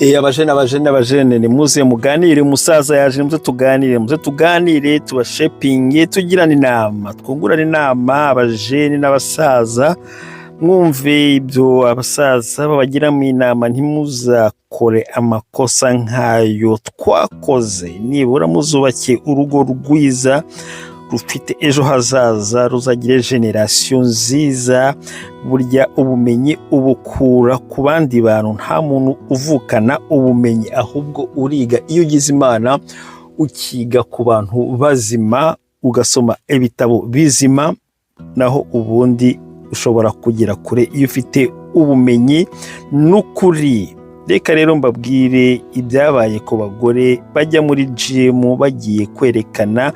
Abajene, abajene, abajene, nimuze muganire. Umusaza yaje, muze tuganire, muze tuganire, tubashepinge, tugirane inama, twungurane inama, abajene n'abasaza. Mwumve ibyo abasaza babagiramo inama, ntimuzakore amakosa nk'ayo twakoze. Nibura muzubake urugo rwiza rufite ejo hazaza, ruzagire génération nziza. Burya ubumenyi ubukura ku bandi bantu, nta muntu uvukana ubumenyi, ahubwo uriga. Iyo ugize Imana ukiga ku bantu bazima, ugasoma ibitabo bizima, naho ubundi ushobora kugera kure iyo ufite ubumenyi n'ukuri. Reka rero mbabwire ibyabaye ku bagore bajya muri gym bagiye kwerekana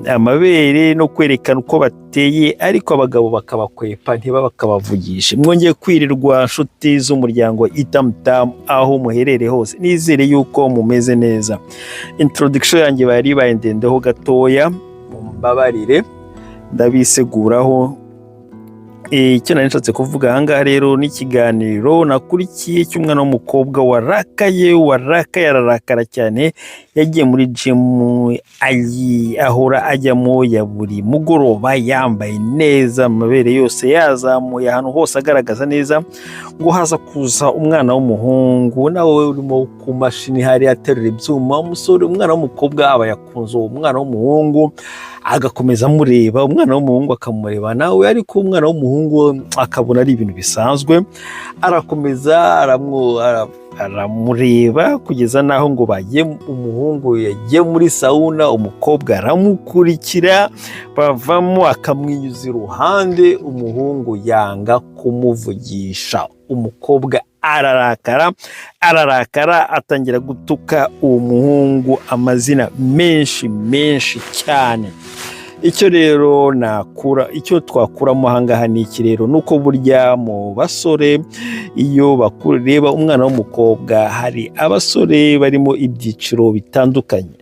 amabere no kwerekana uko bateye, ariko abagabo bakabakwepa, ntibakabavugishe. Mwongeye kwirirwa, nshuti z'umuryango Itamutamu, aho muherereye hose, nizere yuko mumeze neza. Introduction yanjye bari ibaye ndendeho gatoya, mumbabarire, ndabiseguraho. Icyo nari nshatse kuvuga ahangaha rero ni ikiganiro nakurikiye cy'umwana w'umukobwa warakaye, warakaye, ararakara cyane. Yagiye muri gym ahora ajyamo ya buri mugoroba, yambaye neza, amabere yose yazamuye, ahantu hose agaragaza neza. Ngo haza kuza umwana w'umuhungu nawe urimo ku mashini hariya aterura ibyuma. Umusore, umwana w'umukobwa aba yakunze uwo mwana w'umuhungu, agakomeza amureba, umwana w'umuhungu akamureba nawe, ariko umwana w'umuhungu akabona ari ibintu bisanzwe. Arakomeza aramureba kugeza n'aho ngo bagiye, umuhungu yagiye muri sauna, umukobwa aramukurikira, bavamo akamwinyuza iruhande, umuhungu yanga kumuvugisha. Umukobwa ararakara, ararakara, atangira gutuka uwo muhungu amazina menshi menshi cyane. Icyo rero nakura, icyo twakuramo ahangaha ni iki rero? Ni uko burya mu basore, iyo bakureba umwana w'umukobwa, hari abasore barimo ibyiciro bitandukanye.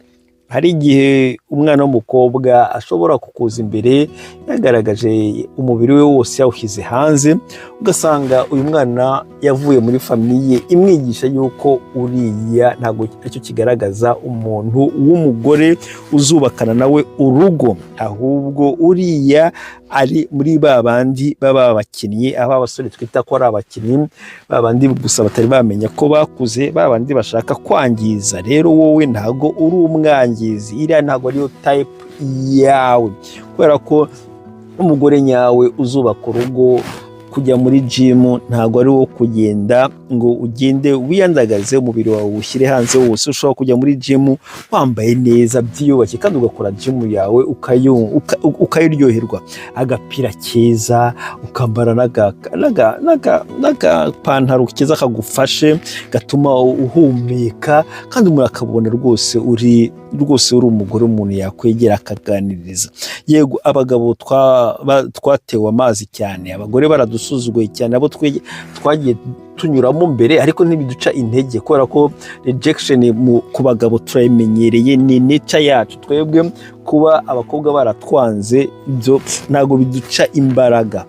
Hari igihe umwana w'umukobwa ashobora kukuza imbere yagaragaje umubiri we wose, yawushyize hanze, ugasanga uyu mwana yavuye muri famille imwigisha yuko uriya ntabwo aricyo kigaragaza umuntu w'umugore uzubakana nawe urugo, ahubwo uriya ari muri ba bandi baba abakinnyi, aba abasore twita ko ari abakinnyi, ba bandi gusa batari bamenya ko bakuze, ba bandi bashaka kwangiza. Rero wowe ntabwo uri umwangizi, iriya ntabwo ariyo type yawe, kubera ko umugore nyawe uzubaka urugo, kujya muri gym ntabwo ari wo kugenda ngo ugende wiyandagaze, umubiri wawe ushyire hanze wose. Ushobora kujya muri gym wambaye neza byiyubashye, kandi ugakora gym yawe ukayiryoherwa, agapira keza, ukambara n'agapantaro keza kagufashe, gatuma uhumeka, kandi umuntu akabona rwose uri, rwose uri umugore umuntu yakwegera akaganiriza. Yego, abagabo twatewe amazi cyane, abagore baradusuzuguye cyane, abo twagiye tunyuramo mbere, ariko ntibiduca intege, kubera ko rejection ku bagabo turayimenyereye, ni nature yacu. Twebwe kuba abakobwa baratwanze, ibyo ntabwo biduca imbaraga,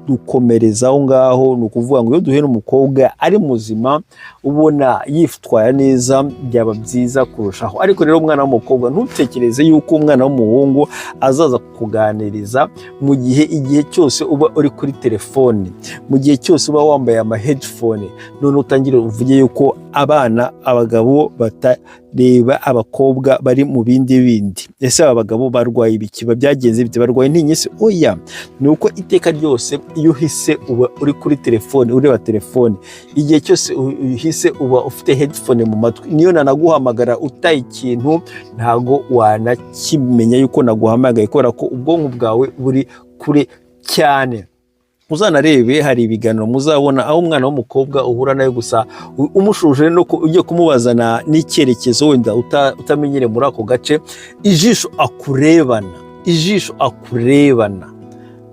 dukomereza aho ngaho. Ni ukuvuga ngo iyo duhuye n'umukobwa ari muzima, ubona yitwaye neza, byaba byiza kurushaho. Ariko rero umwana w'umukobwa, ntutekereze yuko umwana w'umuhungu azaza kukuganiriza mu gihe igihe cyose uba uri kuri telefone, mu gihe cyose uba wambaye ama headphone. None utangire uvuge yuko abana, abagabo batareba abakobwa bari mu bindi bindi. Ese aba bagabo barwaye ibiki? Byagenze bite? Barwaye intinyi se? Oya, ni uko iteka ryose iyo uhise uba uri kuri telefone, ureba telefone, igihe cyose uhise uba ufite headphone mu matwi, niyo nanaguhamagara utaye ikintu, ntago wanakimenya yuko naguhamagaye, kubera ko ubwonko bwawe buri kure cyane. Uzanarebe, hari ibiganiro muzabona aho umwana w'umukobwa uhura nawe gusa umushuje no ugiye kumubazana n'icyerekezo wenda utamenyereye muri ako gace, ijisho akurebana, ijisho akurebana.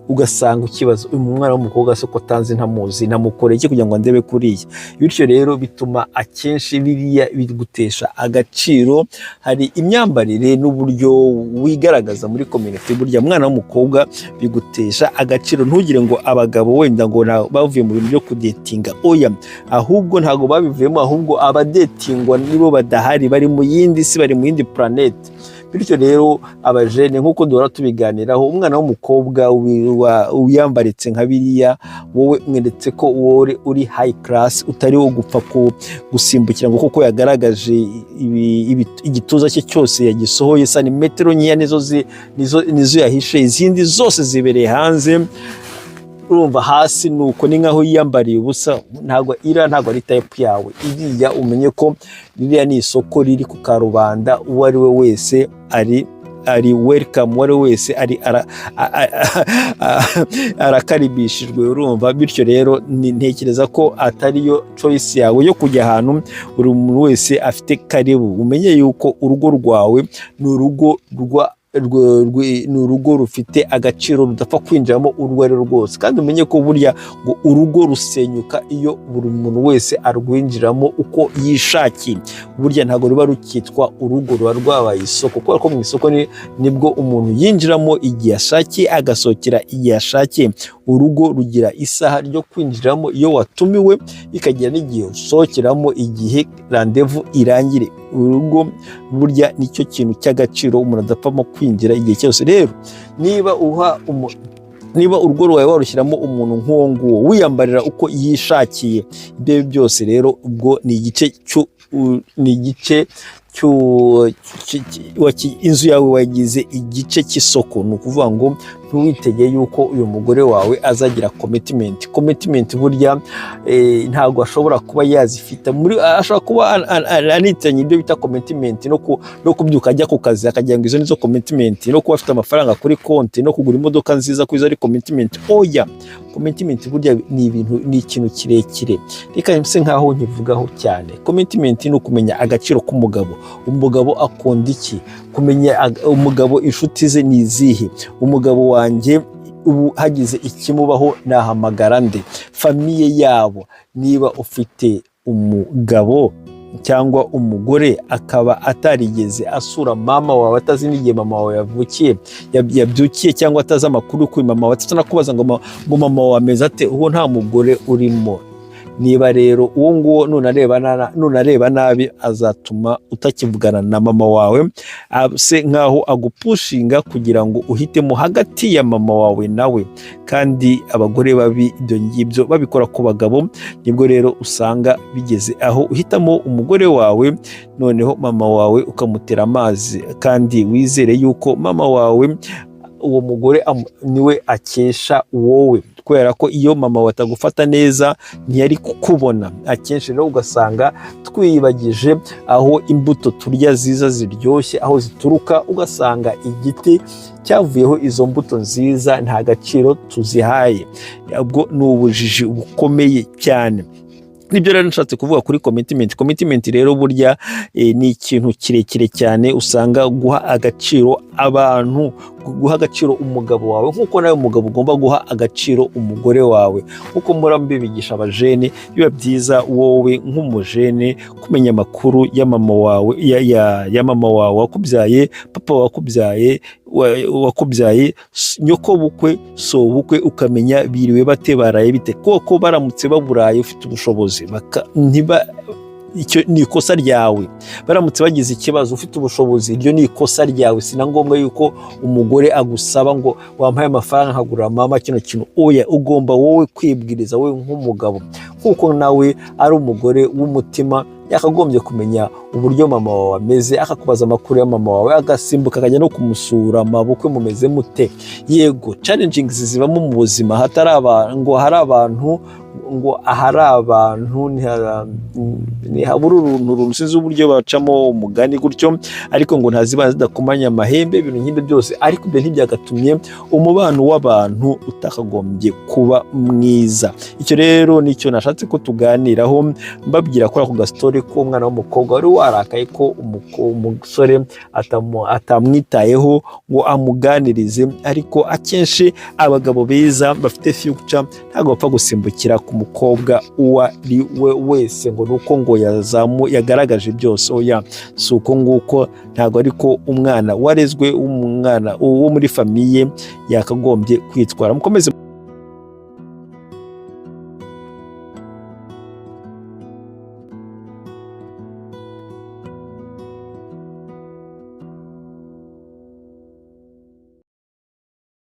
Ugasanga ukibaza: "Uyu mwana w'umukobwa se ko atanzi, ntamuzi, namukoreye iki kugira ngo ndebe kuriya?" Bityo rero bituma akenshi biriya bigutesha agaciro. Hari imyambarire n'uburyo wigaragaza muri community, burya mwana w'umukobwa bigutesha agaciro. Ntugire ngo abagabo wenda ngo bavuye mu bintu byo kudatinga. Oya, ahubwo ntabwo babivuyemo, ahubwo abadatingwa nibo badahari, bari mu yindi si, bari mu yindi planet. Bityo rero abajene, nk'uko duhora tubiganiraho, umwana w'umukobwa wiyambaritse nka biriya, wowe mweretse ko wowe uri high class, utari wo gupfa gusimbukira ngo kuko yagaragaje igituza cye cyose yagisohoye, santimetero nkeya nizo yahishe, izindi zose zibereye hanze. Urumva hasi nuko ni nkaho yiyambariye ubusa. Ntabwo iriya, ntabwo ari type yawe iriya. Umenye ko ririya ni isoko riri ku karubanda, uwo ari we wese ari welcome, uwo ari we wese ari arakaribishijwe, urumva? Bityo rero ntekereza ko atariyo choice yawe yo kujya ahantu buri muntu wese afite karibu. Umenye yuko urugo rwawe ni urugo rwa ni urugo rufite agaciro, rudapfa kwinjiramo urwo ari rwo rwose. Kandi umenye ko burya ngo urugo rusenyuka iyo buri muntu wese arwinjiramo uko yishakiye. Burya ntabwo ruba rukitwa urugo, ruba rwabaye isoko, kubera ko mu isoko nibwo umuntu yinjiramo igihe ashakiye, agasohokera igihe ashakiye. Urugo rugira isaha ryo kwinjiramo iyo watumiwe, bikagira n'igihe usohokeramo igihe rendez-vous irangire. Urugo burya nicyo kintu cy'agaciro umuntu adapfamo kwinjira igihe cyose. Rero niba urugo rwawe warushyiramo umuntu nk'uwo nguwo wiyambarira uko yishakiye, ibyo byose rero ubwo ni igice inzu yawe wagize igice cy'isoko. Ni ukuvuga ngo ntiwitege yuko uyu mugore wawe azagira commitment. Commitment burya ntabwo ashobora kuba yazifite muri, ashobora kuba anitiranya ibyo bita commitment no kubyuka ajya ku kazi, akagira ngo izo nizo commitment, no kuba afite amafaranga kuri konti, no kugura imodoka nziza, ko izo ari commitment. Oya, commitment burya ni ibintu, ni ikintu kirekire. Reka nse nkaho nkivugaho cyane. Commitment ni ukumenya agaciro k'umugabo. Umugabo akunda iki? Kumenya umugabo inshuti ze ni izihe? Umugabo wanjye ubu hagize ikimubaho nahamagara nde? Famille yabo. Niba ufite umugabo cyangwa umugore akaba atarigeze asura mama wawe, atazi n'igihe mama wawe yavukiye, yabyukiye, cyangwa atazi amakuru kuri mama wawe, atanakubaza ngo mama wawe ameze ate, uwo nta mugore urimo. Niba rero uwo nguwo nunareba nabi, azatuma utakivugana na mama wawe, ase nkaho agupushinga kugira ngo uhitemo hagati ya mama wawe nawe. Kandi abagore babi ibyo ngibyo babikora ku bagabo. Nibwo rero usanga bigeze aho uhitamo umugore wawe, noneho mama wawe ukamutera amazi. Kandi wizere yuko mama wawe uwo mugore niwe akesha wowe, kubera ko iyo mama wawe atagufata neza ntiyari kukubona. Akenshi rero ugasanga twiyibagije aho imbuto turya ziza ziryoshye aho zituruka, ugasanga igiti cyavuyeho izo mbuto nziza nta gaciro tuzihaye. Ubwo ni ubujiji bukomeye cyane. Nibyo rero nshatse kuvuga kuri commitment. Commitment rero burya ni ikintu kirekire cyane. Usanga guha agaciro abantu, guha agaciro umugabo wawe, nk'uko nawe umugabo ugomba guha agaciro umugore wawe, nk'uko mpora mbibigisha abajene. Biba byiza wowe nk'umujene kumenya amakuru ya mama wawe, ya mama wawe wakubyaye, papa wakubyaye, wakubyaye, nyoko bukwe, so bukwe, ukamenya biriwe bate, baraye bite, kuko baramutse baburaye ufite ubushobozi ntiba, icyo ni ikosa ryawe. Baramutse bagize ikibazo ufite ubushobozi, iryo ni ikosa ryawe. Si na ngombwa yuko umugore agusaba ngo wampaye amafaranga nkagurira mama kino kintu. Oya, ugomba wowe kwibwiriza, wowe nk'umugabo, nk'uko nawe ari umugore w'umutima yakagombye kumenya uburyo mama wawe ameze, akakubaza amakuru ya mama wawe, agasimbuka akajya no kumusura: "Mabukwe, mumeze mute?" Yego, challenges zibamo mu buzima, hatari ngo hari abantu Ngo ahari abantu ntihabura uruntu runtu. Sinzi uburyo bacamo umugani gutyo, ariko ngo ntaziba zidakomanya amahembe, ibintu nk'ibyo byose. Ariko ibyo ntibyagatumye umubano w'abantu utakagombye kuba mwiza. Icyo rero nicyo nashatse ko tuganiraho, mbabwira kuri ako gastori k'umwana w'umukobwa wari warakaye ko umusore atamwitayeho ngo amuganirize. Ariko akenshi abagabo beza bafite future ntabwo bapfa gusimbukira ku mukobwa uwo ari we wese ngo ni uko ngo yagaragaje byose. Oya, si uko nguko, ntabwo ariko umwana warezwe, umwana wo muri famille yakagombye kwitwara. Mukomeze.